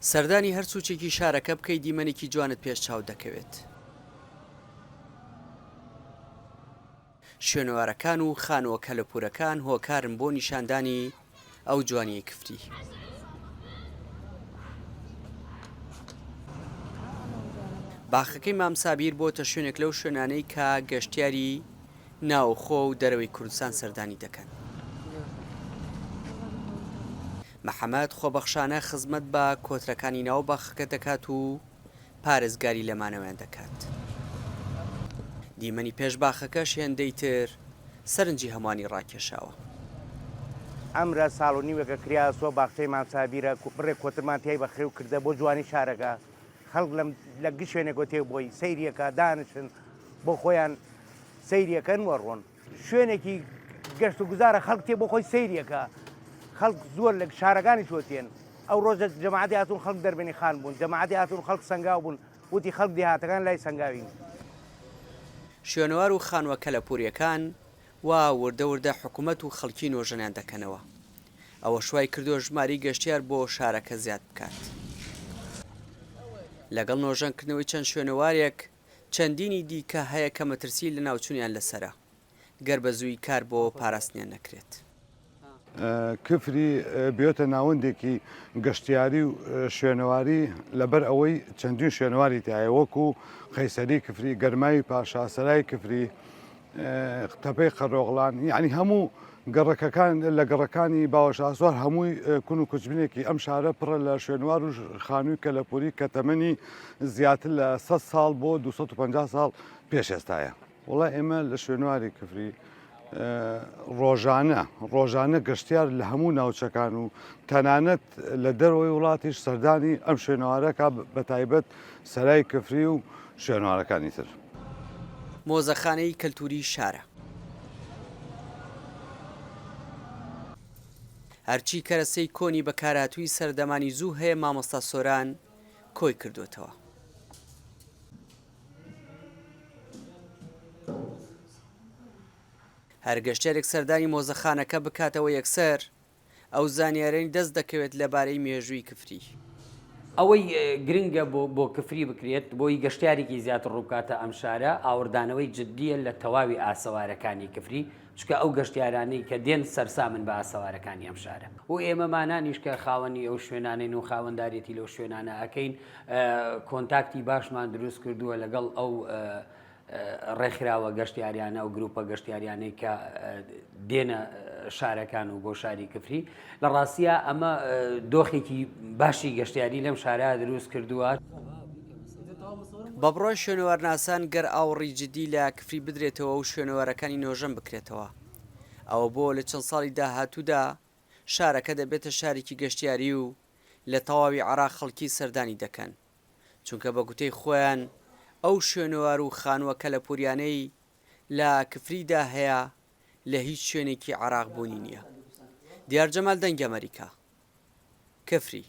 سەردانی هەر سوچێکی شارەکە بکەی دیمەنێکی جوانت پێش چاو دەکەوێت. شوێنەوارەکان و خانووە کەلەپوورەکان هۆکارن بۆ نیشاندانی ئەو جوانییەی کفری. باخەکەی مام سابیر بۆتە شوێنێک لەو شوێنانەی کە گەشتیاری ناوخۆ و دەرەوەی کوردستان سەردانی دەکەن. محەمەد خۆبەخشانە خزمەت بە کۆترەکانی ناو باخەکە دەکات و پارێزگاری لە مانەوەیان دەکات. دیمەنی پێش باخەکەش هێندەی تر سەرنجی هەمووانی ڕاکێشاوە. ئەمرە ساڵ و نیوێکە کریاسوە باخچەی مام سابیرە بڕێک کۆترمان تیای بەخێو کردە بۆ جوانی شارەکە خەڵک لەم لە گشت شوێنێکەوە تێ بۆی سەیریەکە دانیشن بۆ خۆیان سەیریەکەن وە ڕۆن. شوێنێکی گەشت و گوزارە خەڵک تێ بۆ خۆی سەیریەکە خەڵک زۆر لە شارەکانیشەوە تێن ئەو ڕۆژە جەماعەتی هاتوون خەڵک دەربەنی خان بوون جەماعەتی هاتوون خەڵک سەنگاو بوون وتی خەڵک دێهاتەکان لای سەنگاوین. شوێنەوار و خانووە کەلەپوورییەکان وا وردە وردە حکومەت و خەڵکی نۆژەنیان دەکەنەوە. ئەوەش وای کردووە ژمارەی گەشتیار بۆ شارەکە زیاد بکات. لەگەڵ نۆژەنکردنەوەی چەند شوێنەوارێک، چەندینی دیکە هەیە کە مەترسیی لەناوچوونیان لەسەرە، گەر بە زوویی کار بۆ پاراستنیان نەکرێت. کفری بووەتە ناوەندێکی گەشتیاری و شوێنەواری لەبەر ئەوەی چەندین شوێنەواری تایە وەکو قەیسەری کفری، گەرماوی پاشا، سەرای کفری، تەپەی قەرۆغڵان یعنی هەموو گەڕەکەکان لە گەڕەکانی باوەشاسوار هەمووی کون و کوچبنێکی ئەم شارە پڕە لە شوێنوار و خانووی کەلەپوری کە تەمەنی زیاتر لە 100 ساڵ بۆ 250 ساڵ پێش ئێستایە. وەڵا ئێمە لە شوێنواری کفری ڕۆژانە ڕۆژانە گەشتیار لە هەموو ناوچەکان و تەنانەت لە دەرەوەی وڵاتیش سەردانی ئەم شوێنەوارەکە بە تایبەت سەرای کفری و شوێنەوارەکانی تر. مۆزەخانەی کەلتووری شارە. هەرچی کەرەسەی کۆنی بەکارهاتووی سەردەمانی زوو هەیە مامۆستا سۆران کۆی کردووەتەوە. هەر گەشتیارێک سەردانی مۆزەخانەکە بکاتەوە یەکسەر ئەو زانیارەی دەست دەکەوێت لەبارەی مێژووی کفری. ئەوەی گرنگە بۆ بۆ کفری بکرێت بۆی گەشتیارێکی زیاتر ڕووبکاتە ئەم شارە ئاوڕدانەوەی جددیە لە تەواوی ئاسەوارەکانی کفری چونکە ئەو گەشتیارانەی کە دێن سەرسامن بە ئاسەوارەکانی ئەم شارە و ئێمەمانانیش کە خاوەنی ئەو شوێنانەین و خاوەندارێتی لەو شوێنانە ئەکەین کۆنتاکتی باشمان دروست کردووە لەگەڵ ئەو ڕێکخراوە گەشتیاریانە و گروپە گەشتیاریانەی کە دێنە شارەکان و بۆ شاری کفری لە ڕاستە ئەمە دۆخێکی باشی گەشتیاری لەم شارە دروست کردووە. بە بڕوای شوێنەوارناسان گەر ئاوڕی جدی لە کفری بدرێتەوە و شوێنەوارەکانی نۆژەن بکرێتەوە ئەوە بۆ لە چەند ساڵی داهاتوودا شارەکە دەبێتە شارێکی گەشتیاری و لە تەواوی عێراق خەڵکی سەردانی دەکەن چونکە بە گوتەی خۆیان ئەو شوێنەوار و خانووە کەلەپووریانەی لە کفریدا هەیە لە هیچ شوێنێکی عێراق بوونی نییە. دیار جەمال دەنگی ئەمەریکا، کفری.